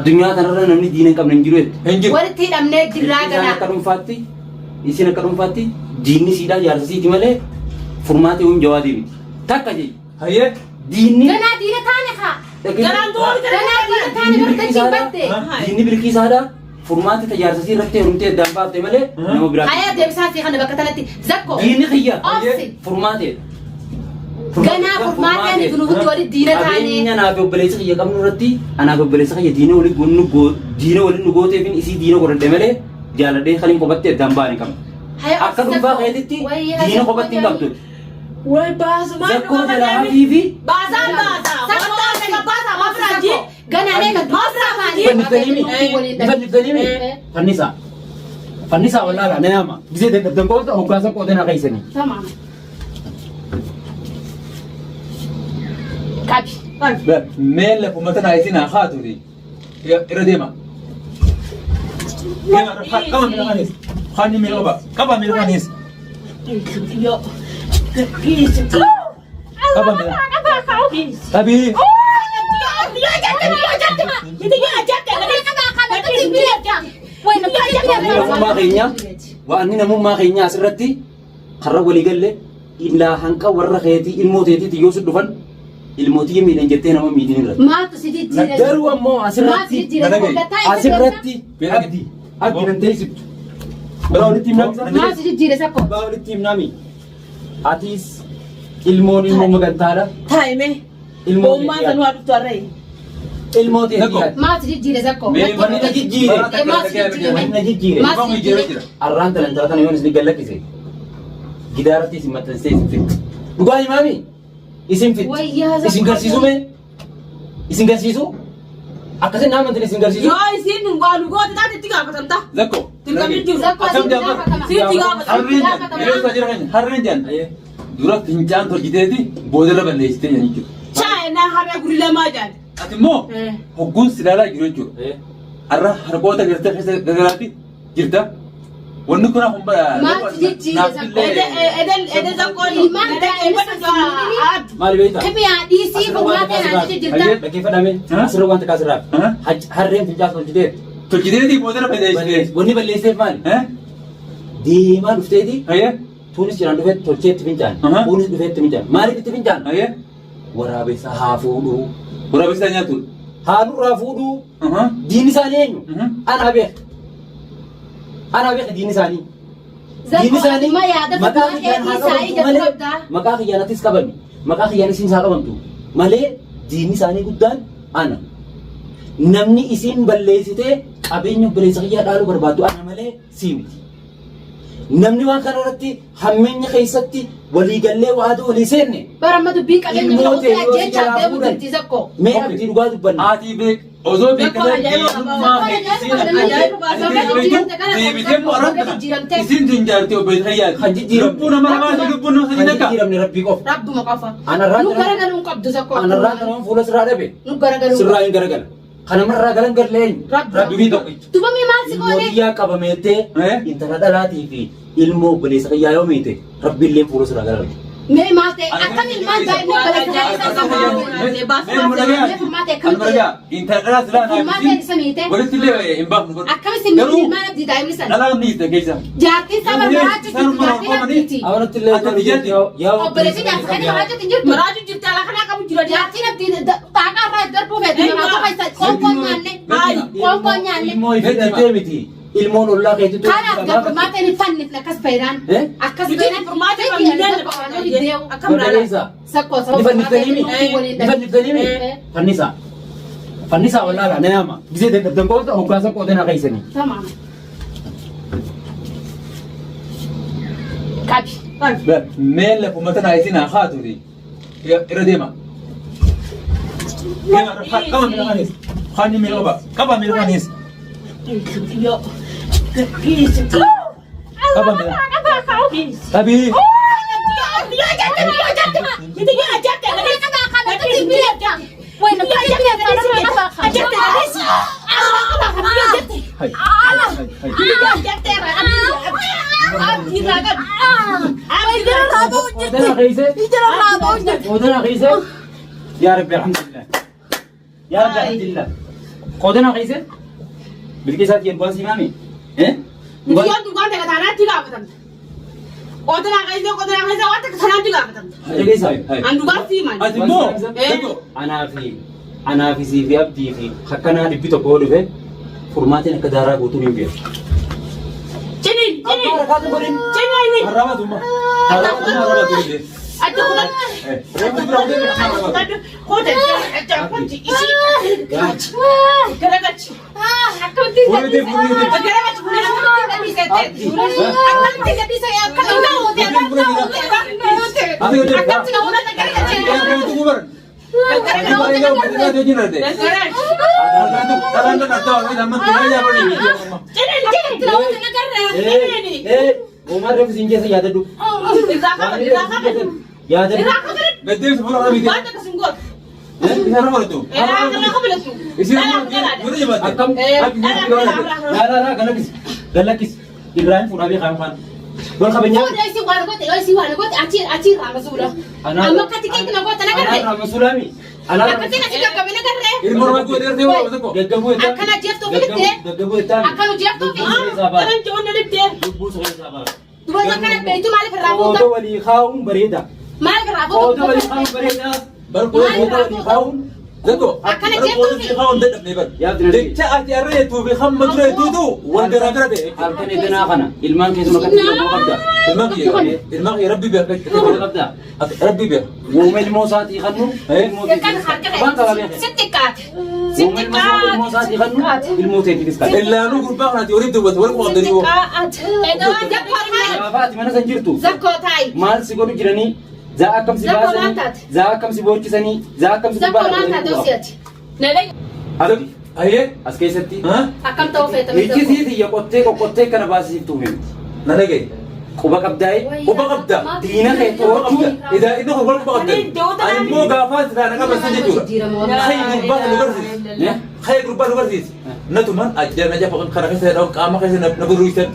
Addunyaa kanarra namni diina hin qabne hin jiru jette. Hin jiru. Walitti hidhamnee jirraa Isaan ganaa. akka dhuunfaatti isin akka dhuunfaatti diinni siidhaa jaarsa siiti malee furmaata yoom jawaadii miti. Takka jee Hayyee. diinni Ganaa diina taane kaa. Ganaan du'oon Ganaa diina taane diinni bartachii bilqiisaadha. batte. Diinni bilqiisaadha. Furmaata tajaarsa sii irratti heerumtee addaan baafte malee nama biraa. Haya deebisaa fi kana bakka tanatti. Zakko. Diinni kiyya Obsi. furmaateedha. Ganaa furmaatee ani nu hundi walitti diina taane. Qabeenya anaaf obboleessa kiyya qabnu irratti anaaf obboleessa kiyya diina waliin nu diina waliin nu gooteefin isii diina godhadhe malee jaaladhee kan hin qophatti addaan ba'an hin qabnu. Haya Akka obsi dhuunfaa Zakko. keetitti Wayyaa diina Zakko qophatti hin qabdu. Way baasumaan Zakkoo jalaa hafii fi Baasaan baasaa. Zakko Wanta obsi. akka baasaa maaf Obsi raajii. Zakko. Ganaa mee kan fanniftanii mi? Fanniftanii mi? Fannisaa. Fannisaa wallaalaa na yaama. Gisee dadhabdan qoota hoggaasa qootee na keessanii. Tamam. Qabi. Mee lafuma tana isin haa kaatuuti. Irra deema. Deema qaba miila kanis. Kaani miila qaba. Qaba miila kanis. Qaba miila. Qabii. Namummaa keenya waan namummaa keenya asirratti karra walii galle illaa hanqa warra keetii ilmoo teetiitti yoo si dhufan ilmootii miidhan jettee nama miidhin irratti. Maaltu si jijjiire? Garuu ammoo Maaltu si asirratti jijjiire? asirratti abdi abdi nan teessiftu. Dhugaa walitti himnaa Maaltu si jijjiire sakko? Dhugaa walitti himnaami. Atis ilmoon ilmoo magantaadha. Taa'ime. Ilmoo Boommaan sanuu haa dhuftu harree. Ilmoo teetii ati. Maaltu jijjiire sakko? Mee Wanni na jijjiire. Maaltu jijjiire? Wanni na jijjiire. Maaltu jijjiire? Arraan tana intala tana yoon isin gallakkise gidaaratti isin maxxansee isin fixxi. Dhugaa himaami? Isin fixxi. Wayyaa Isin garsiisuu mee? Isin garsiisuu? Akkasin naa amantan isin garsiisuu? Yoo isiin waa nu goote taate itti gaafatamta. Zakko. Dirqamni jiru. Zakko Akkam asitti jaabar? gaafatama. Sitti gaafatama. Harreen jan. Yeroo isaa jira keenya. Harreen jan. Dura fincaan tolchiteeti boodarra balleessitee jan jechuudha. Shaayee naa harree guri lamaa jaan. Ati immoo hogguun si ilaalaa jiru jechuudha. Har'a harkoota gartee keessa gagalaatti jirta. Wanni kun akkuma Maaltu jijjiire Zakko? Eden eden zakkoon. Ilmaan daa'imni Addu. Maali beektaa? Kimiyaa dhiisii furmaatee naan jijjiirta. Dhaggeeffadhame. Asirra wanta kaasirraa. Harreen fincaan tolchitee. Tolchiteeti boodarra balleessitee. Wanni balleesseef maali? Deemaa dhufteeti. Hayyee. Tuunis jiraan dhufee tolchee itti fincaan. Kunis dhufee itti fincaan. Maaliif itti fincaan? Hayyee. Waraabessa haa fuudhuu. Waraabessa nyaatu. Haalurraa fuudhuu. Diinni isaanii eenyu? Anaa beeka. Anaa beeka diinni isaanii. Diinni Zakko isaanii ma yaada maqaa furmaatee kiyyaan haa dhiisaa qabamtu ija malee qabdaa. maqaa kiyyaan atis qabami. Maqaa kiyyaan isin haa qabamtu malee diinni isaanii guddaan ana. Namni isin balleessitee qabeenya obboleessa kiyyaa dhaaluu barbaaddu ana malee sii miti. Namni waan kana irratti hammeenya keessatti waliigallee waada walii seenne Bara amma dubbiin qabeenya ilmoo bira ta'e yoo si ajjeechaa jalaa deemu fuudhan jirti zakko. mee abdii dhugaa dubbanna. Ati beek osoo beekamee diinummaa deebitee immoo arrabna. Isin tun jaartii obboleessa hayyaati. Kan jijjiiramne. Lubbuu nama lamaati lubbuu nama sadii Kan takka. jijjiiramne rabbii qofa. Rabbuma qofa. Anarraa Nu tana- garagaluu hin qabdu zakko. Anarraa kanaan fuula sirraa dhabe Nu garagaluu. sirraa hin garagala. Kanamarraa galan galle eenyu? Rabbi. Rabbii tokkicha. Duba mee maal si goone? Ilmoo qabameettee Eh? intala dhalaatii fi ilmoo obboleessa kiyyaa yoo miite rabbiillee fuula sirraa garagala. Mee maal ta'e? Akkam ilmaan daa'imni obboleessa isaa isa Mee furmaata akkamitti? Intala dhalaa silaa Furmaata isa miite? Walitti illee hin baafnu godhu. Akkamitti miiti ilmaan abdii daa'imni sana? Dhalaan ni jirta keessa. Jaartiin isaa barbaachuu jirti jaartiin abdiiti. Amanatti illee Akka biyyaatti. Obboleessi jaarsa kan barbaachuu hin jirtu. Maraaju jirti ala kanaa qabu jira. Jaartiin abdii xaaqaa irraa darbuu feeti. Maraatu keessa qoonqoo nyaanne. Qoonqoo nyaanne. Ilmoo ifidhattee miti. Ilmoon ollaa keetitu. Kanaaf gabummaa hin fannifne akkas fayyadaan. Eh? Akkas Nuti fayyadaan. furmaata qabnu Akkam laala? Obboleessa. Sakkoo Ni fanniftanii mi? Ni fanniftanii mi? Eh. Fannisaa. Fannisaa wallaalaa na yaama. Gisee dadhabdan qoota hoggaasa qootee na keessanii. Tamam. Qabi. Mee lafuma tana isin haa kaatuuti. Irra deema. Deema qaba miila kanis. Kaani miila qaba. Qaba miila kanis. Qaba miila. Qabii. Hai. Hai. Hai. Qootana keessa. Qootana keessa. Yaa Rabbi alhamdulillah. Yaa Rabbi alhamdulillah. Qooda naa keessa? Bilqiisaa tiyya dhugaan sii maami? Eh? Nuti yoo dhugaan takka taanaatti gaafatamta. Qooda naa keessa qooda naa keessa waan takka taanaatti gaafatamta. Dhageessaa? An dhugaan sii maali? Ati immoo Eh. tokko Anaa fi anaa fi sii fi abdii fi akkanaa dhibbi tokko yoo dhufe furmaatiin akka daaraa guutuun hin beeku. Ciniin ciniin. Abbaa rakkaatu godhin. Ciniin. Harramatuma. Harramatuma harramatuma illee. Adda kudhan. Reefu bira kutee harramatuma. Koote adda kunti isii. Garagachi. Akkamitti Fuudhite fuudhite. Garagachi fuudhite. Akkamitti gadhiisa akkamitti namoota akkamitti namoota garagachi. Reefu gubar. Ati baay'ee gahu biqilaa hojii narte. Dhalaan dhaan adda waan amma tumaa yaabanii. Ciniin ciniin namoota nagarra ciniin. Ee, uumaan reefu siin keessa yaadadhu. Irraa kaban irraa kaban Yaadadhu. irraa kaban. Gaddeemsa fuula kana miti. Waan takka sin gootu. Isa harramattu. Irraa kana kabalatu. Isin Dhalaan dhalaadha. gurra jabaatte. Akkam? Laa laa laa galakkis. Galakkis. Ibrahim fuudhaa beekaa yookaan. Wal kabajaa. Fuudha isii waan goote yoo isii waan goote achi achi irraa masuula. Amma akka tikeetti na goote na garree. Anaa masuulaami. Anaa Akka tiin achi gaggabe na garree. Ilma Oromoo gootee gartee waa tokko. Gaggabuu jettaa. Akkana jeeftuu filittee. Gaggabuu jettaa. Akkana jeeftuu fi. Lubbuu keessaa ba'a. Kanan je'oon na dhibdee. Lubbuu keessaa ba'a. Dubartii akkana beektu maaliif irraa fuuta? Qooda walii kaa'uun bareeda. Maaliif irraa Qooda fuuta? walii kaa'uun bareeda. Bar Qooda walii kaa'uun. Tokko. Akkana Bar jeeftuu qooda fi. si kaa'uun dadhabne bar. Yaabdi na Jecha ati arra jettuu fi hamma dura jettuutu wal garaa gara ta'e. Halkan edanaa kana ilmaan keessuma akkatti gaggabuu qabda. Ilmaan kiyya ilmaan kiyya rabbi beeka. Gaggabuu qabda. Rabbi beeka. Wooma ilmoo isaatii kannu. Kan harka Waan qabaa beeka. sitti qaate. Wooma Sitti ilmoo isaatii kannu ilmoo teetiifis kan. Illaanuu gurbaa kanaati waliif dubbatu wal quba qabdanii hoo. Qaate. Gaafa ati mana san jirtu. Zakkoo taa'i. Maal si godhu jiranii? Zaa akkam si Zakkoo maal baasanii? taate? Zaa akkam si boochisanii? Zaa akkam si Zakkoo maal taate osiyaati? Abdi Ayyee. as keessatti Akkam ta'uu feeta miti. iccitii xiyya qottee qoqqottee kana baasisiftuu miti. Na dhagaye. Quba qabdaa'e Quba qabda. diina kee Quba qabda. to'achuun Idaa inni kun wal quba qabda. Ani immoo gaafaa silaa na qaban san jechuudha. Hayyi gurbaa kan nu barsiise. Hayyi gurbaa nu barsiise. Natumaan ajja na jafa kana keessa jedhamu qaama keessa na burruusan.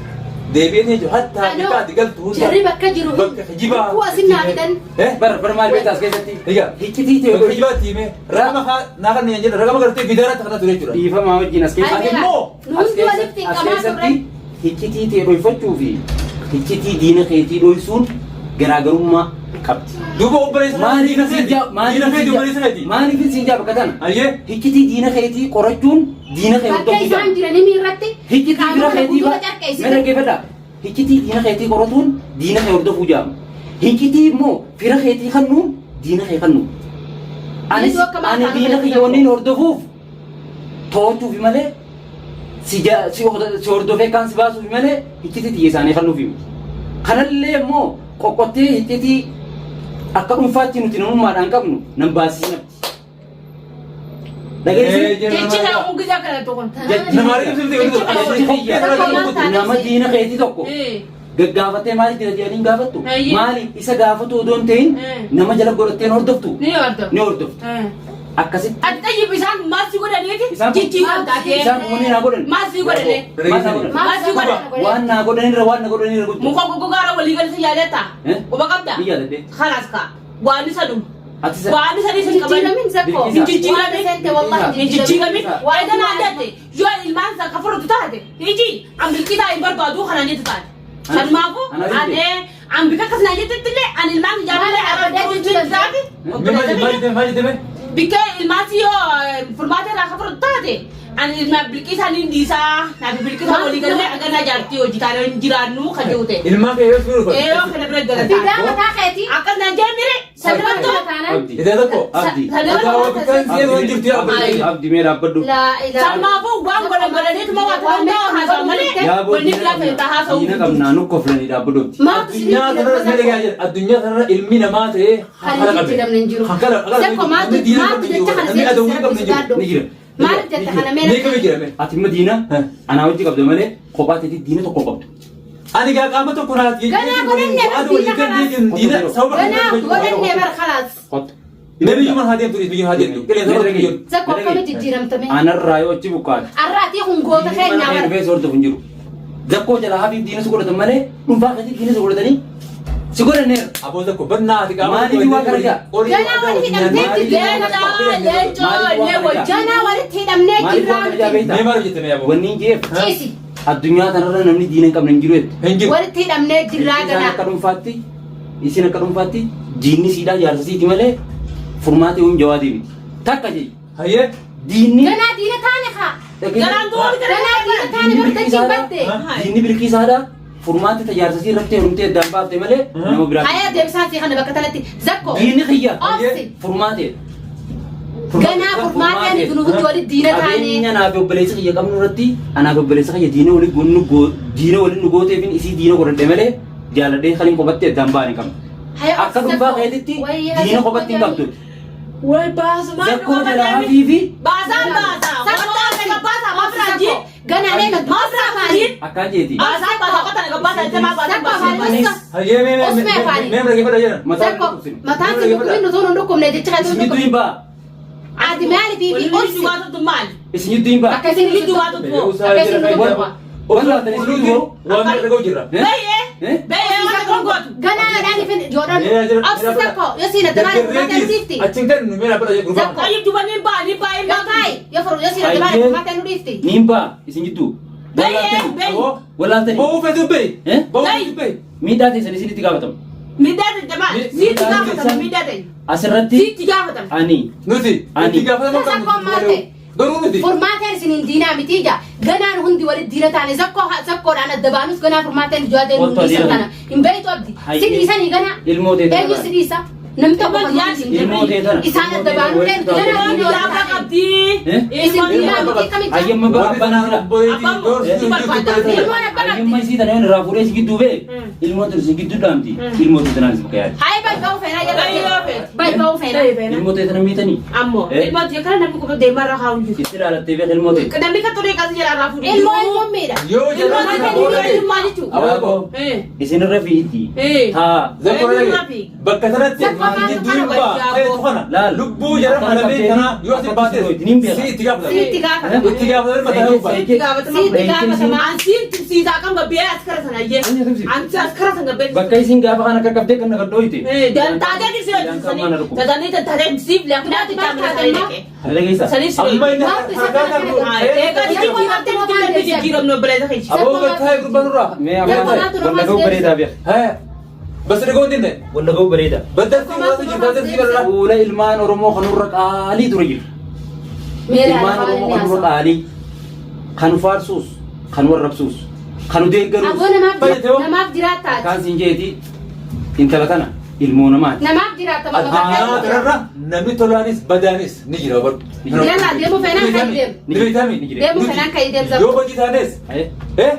Deebi'ee jechuudha. Hattaa bika ati galtu hunda. Jarri bakka jiru Bakka kijibaa. Lubbuu asin naa fidan. Eh? bar bar maal beektaa as keessatti Egaa. iccitii ta'e Bakka kijibaatti himee. Ragama naa kan jedhan ragama gartee gidaaraatti kana ture jechuudha. dhiifamaa wajjin as keessatti Ay, immoo Nu as hundi walitti as qabaa turre. keessatti iccitii ta'e dhoyfachuu fi iccitii diina keetii dhoysuun garaagarummaa qabdi. Duuba obboleessa Maaliif siin jaa Diina feeti obboleessa keeti. maaliif siin jaa bakka tana? Ayyee. Iccitii diina keetii qorachuun diina kee Bakka hordofuu isaan jaa. jiran himi irratti Iccitii qaama fira kana keetii guutuu ba carqeessite. mee dhaggeeffadhaa. Iccitii diina keetii qoratuun diina kee hordofuu jaama. Iccitii immoo fira keetii kennuun diina kee kennu. Anis Diinuu akka maal ani taanu diina feetu kiyya wanniin hordofuuf to'achuufi malee si ja- si hor- si hordofee kaan si baasuufi malee iccitii xiyya isaanii kennuufi miti. Kanallee immoo qoqqottee iccitii akka dhuunfaatti nuti namummaadhaan qabnu nan baasisina. Dhageessee? Jechi naa uggisa kana tokko. Nama argisiifte Nama diina keetii tokko gaggaafattee maaliif jira jedhanii hin gaafattu? Eeyyee. Maaliif isa gaafatu odoo hin ta'in nama jala godhattee hin hordoftu? Ni hordoftu. Ni hordoftu. Akkasitti Ati xayyib isaan maal si godhaniiti? Isaan- Jijjiiran taatee. isaan wanni naa godhan. Maal si godhane? Maal naa godhan? Maal si godhan? Waan naa godhanirra waan na godhanirra guddaa. Muka goggogaara walii galti yaadatta? Eh? Quba qabda? Ni yaadadhe. Khalaas kaa. Waan isa dhumu. Ati isa- Waan isa dhiisan qaban. Jijjiiramin zakkoo. Hin jijjiiramin. Waan seente wallahi Hin jijjiiramin. Waa isa naa jette. Yoo ilmaan isaa ka fudhatu taate. Iji an bilqisaa hin barbaadu kanaan jettu taate. Sanumaafuu Ana jette. an an bika akkas naa jettetti illee an ilmaan jaalala Maal jechuu taate. Maal jette? Bikkee ilmaan si yoo furmaata irraa ka fudhatu taate. An ilmaan bilqisaa ni dhiisaa. Naafi bilqisaa walii galee aganaa jaartii hojii taane hin jiraannu kan jiru ta'e. Ilmaan kee yoo suuru Ee yoo kana bira Fidaa galataa. mataa keetii. Akkas naan jedhamire Sadarkaa sadarkaa taanaan. Abdi. Idaa tokko. Abdi. Abdi. Abdi mee dhaabbadhu. Laa ilaaha. Salmaafuu waan godhan godhaniituma waan ta'an haasa'u malee Yaa boo wanni biraa ta'e haasa'u. diina qabnaa nu koflanii dhaabbadhu. Maaltu si Addunyaa kanarra jijjiirama mee dhagaa jira. Addunyaa kanarra ilmi namaa ta'ee Kan haala hin jijjiiramne hin jiru. Zakko maaltu maaltu jecha kana Namni adawwii qabne seeraan jiru. sodaadhu. Ni jira. Maaliif jetta kana mee Ni kami jira mee? Ati immoo diina anaa wajji qabda malee kophaa teetii diina tokko qabdu. Ani gaa qaama tokko naati. Ganaa godhanne bar diina kanaas. Diina sababa Ganaa godhanne bar khalaas. Kottu. Namni iyyuu haa deemtu biyya haa deemtu. Qilleensa Mee bara biyyoon. Zakko akkami jijjiiramtame? Anarraa yoo achi buqqaate. Arraatii kun goota Diinni mana keenyaa kee bar. dhufee si hordofu hin jiru. Zakkoo jalaa hafiif diina si godhatan malee dhuunfaa keetii diina si godhatanii si Si godhanneera. Aboo tokko bannaa ati qaama. Maaliif waa gargaara? Ganaa walitti hidhamtee jirti. Leencoo leencoo illee wajjin. Ganaa walitti hidhamnee Maaliif jirraa waan argaa miti. beektaa? Mee maal hojjette mee aboo? Wanni hin jeef Ciisi. addunyaa kanarra namni diina hin qabne hin jiru jettu. Hin jiru. Walitti hidhamnee jirraa Isaan ganaa. akka dhuunfaatti isin akka dhuunfaatti diinni siidhaa jaarsa siiti malee furmaatee hundi jawaadii miti. Takka jee Hayyee. diinni Ganaa diina taane haa. Garaan duwwaa Ganaa diina taane bartachii batte. Diinni bilqiisaadha furmaatee tajaajila sii irratti heerumtee addaan baafte malee nama biraa. Haya deebisaan sii kana bakka tanatti. Zakko. Diinni kiyya Obsi. furmaatee. Ganaa furmaatee ani kun hundi walitti diina taane. Qabeenya anaaf obboleessa kiyya qabnu irratti anaaf obboleessa kiyya diina waliin nu diina waliin nu gooteefin isii diina godhadhe malee jaaladhee kan hin qophatti addaan ba'an hin qabnu. Haya Akka obsi dhuunfaa Zakko. keetitti Wayyaa diina Zakko qophatti hin qabdu. Way baasumaan Zakkoo jalaa hafii fi Baasaan baasaa. Zakko Wanta obsi. akka baasaa maaf Obsi raajii. Zakko. Ganaa nee kan Maaf raajii. akkaan jeeti. Baasaan baasaa qotan akka baasaa jamaa baasaa Zakko baasaa. afaan ibsa. Hayyee mee mee Osmee afaanii. mee mee dhaggeeffadha jedhan. Mataan Zakko dhukkubsinu. mataan si dhukkubin nutuu nu dhukkubne jecha kan Isin gidduu hin ba'a. Ati maaliif fi Walli obsi. duwwaa tuttu maali? Isin gidduu hin ba'a. Akka isin Walli duwwaa tuttu. Akka isin Wal- Wal laatanii isin gidduu Waan meeqa dhaga'u jirra. Bayyee. Eh? Bayyee waan akka gootu. Ganaa dhaan ifin yoodhan Mee jira- obsi Zakko yoo siin adda baane furmaatee nu dhiifti. Achiin kan nu mee dhaabbata jedhu gurbaa. Zakko. Qayyib duwwaa ni ba'a ni ba'a ni Yoo ba'a. taa'i yoo furu yoo siin adda baane Hayyee. furmaatee nu dhiifti. Ni hin ba'a isin gidduu. Wal Bayyee laatanii. bayyee. Aboo. Wal laatanii. Ba'uu feetu ba'i. Eh? Ba'uu feetu ba'i. Miidhaa teessan isinitti gaafatama. Miidhaa ta'e jamaa. Siitti gaafatama miidhaa ta'e. Asirratti Siitti gaafatama. ani Nuti. Ani. Itti gaafatama Zakkoon qabnu. maal ta'e? Garuu nuti. Furmaateen isin hin diinaa miti ija. Ganaan hundi walitti diina taane zakkoo zakkoodhaan adda baanus ganaa furmaateen ijoo adeemu Otto hin dhiisan adiina. kana. Hin beektu abdi. Si Hayyee. dhiisanii ganaa. Ilmoo teetu Eenyu kana. si dhiisa? Namni tokko Ilmoo kan yaadi. Ilmoo tee tana. Isaan adda baanuu Ilmoo deemtu tee ganaa Ilmoon diina abbaa walitti taane. qabdi. Eh? Isin Ilmoon diinaa miti kamicha? Hayyamma ba'a abbaan jira. Ilmoon abbaa Hayyamma qabdi. isii tana yoon irraa fuudhee si gidduu ba'e ilmoo tun si gidduu dhaamti. Ilmoo tee tanaan si bakka yaadi. Hayi bai ba'uu feenaa jala. Bayyoo feeti. Bai ba'uu feenaa. Ilmoo tee tana miitanii. Ammoo Eh? ilmoon tiyya kana namni kuma deemaa irraa kaa'u hin jiru. Itti ilaalattee beek ilmoo tee. Namni kan turee qasii jala irraa fuudhu. Ilmoo ilmoon miidha. Yoo Ilmoon jala. tiyya ilmaa jechuudha. Aboo. Eh. Isinirra fiitti. Eh. Taa. Zakko dhagee. Bakka sanatti Zakko afaan gidduu hin kana ba'a. Feetu kana. Laal. Lubbuu jara kana lameen kana yoo ati baate si itti gaafatama. Sitti gaafatama. Itti gaafatama mataa yoo baate. Sitti gaafatama. Sitti gaafatama. Ansiin tumsiisaa kan gabbee as kara sana iyyee. Eenyu tumsiisa? Ansi as kara sana gabbee. Bakka isin gaafa kana qaqqabdee kan nagadhooyte. Dantaatee gisee tatanii tantaatee siif lafnaatti taamina sanii dhaqee. Dhageessa. Sanii si Amma inni Maaltu isa harkaa kana kan kana Egaa jijjiiramtee jijjiiramtee jijjiiramne obboleessa keenya. Aboo bakka gurbaa nurraa. Mee amma walla ga'uu bareedaa beek. Hee. Bas dhaga'uu hin dinne. Walla ga'uu bareedaa. Baddartii waan jirtu baddartii bal'aa. Fuula ilmaan Oromoo kanurra qaalii ture jiru. Meelaa Ilmaan afaan Oromoo inni kanurra haasa'u. qaalii. Kan faarsuus, kan warrabsuus, kan deeggaruus. Aboo namaaf Baay'ee ta'uu. namaaf jiraata. Akkaan siin jeeti intala tana ilmoo namaati. Namaaf jiraata Addunyaa kanarra namni tolaanis badaanis ni jira bar. Yalla deemu feenaan kan deemu. Ni beekami. Ni jira. Deemu feenaan kan deemu Yoo zakko. badii taanes Aye. eh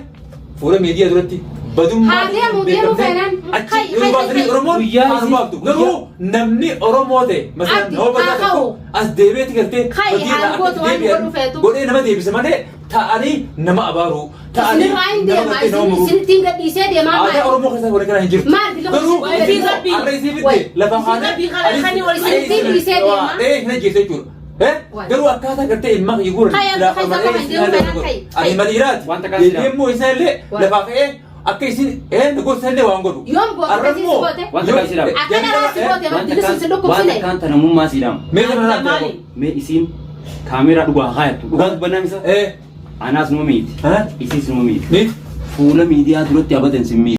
fuula miidiyaa duratti badummaa Haa deemu, deemu feenaan. Achi Kai, yoo kai, baatanii kai. Oromoon Guyyaa haa isin- baaftu. Garuu namni Oromoo ta'e masalan Abdi, nama badaa haa tokko ka'u. as deebi'eeti gartee Kai, badii haa irraa akka gootu waan deebi'an godhu feetu. godhee nama deebisa malee ta'anii nama abaaru ta'anii Isinirraa hin nama deema. gartee nama muru. Isinittiin gadhiisee deemaa Aadaa maali? Oromoo keessa wal kana hin jirtu. Maal bila Garuu isin rabbii. har'a isii Way. fidde lafa Isin rabbii kana kan wal Isinittiin dhiisee deema. Dhee hin ajjeese jechuudha. Eh? Way. Garuu akkaataa gartee ilmaa kiyya guuran. Kai, kai, kai, kai, deemu fedhan, kai, kai. Ani maliiraati. Wanta kaan silaa. Deemmoo isaa illee Way. lafaa ka'ee akka isin gosa illee waan godhu. Yoom goote Har'a akkasii si immoo- goote? Wanta kaan silaa. Akka dharaa si goote Wanta bakki kaan sun si wanta dhukkubsine. kaan tanamummaa siidhamu. Mee kana laata? Maali? Mee isiin kaameeraa dhugaa haayattu. Dhugaa dubbannaan isa. Eh. Anaas numa miiti. Ha? Isiis numa miiti. Miiti. Fuula miidiyaa duratti abadan sin miiti.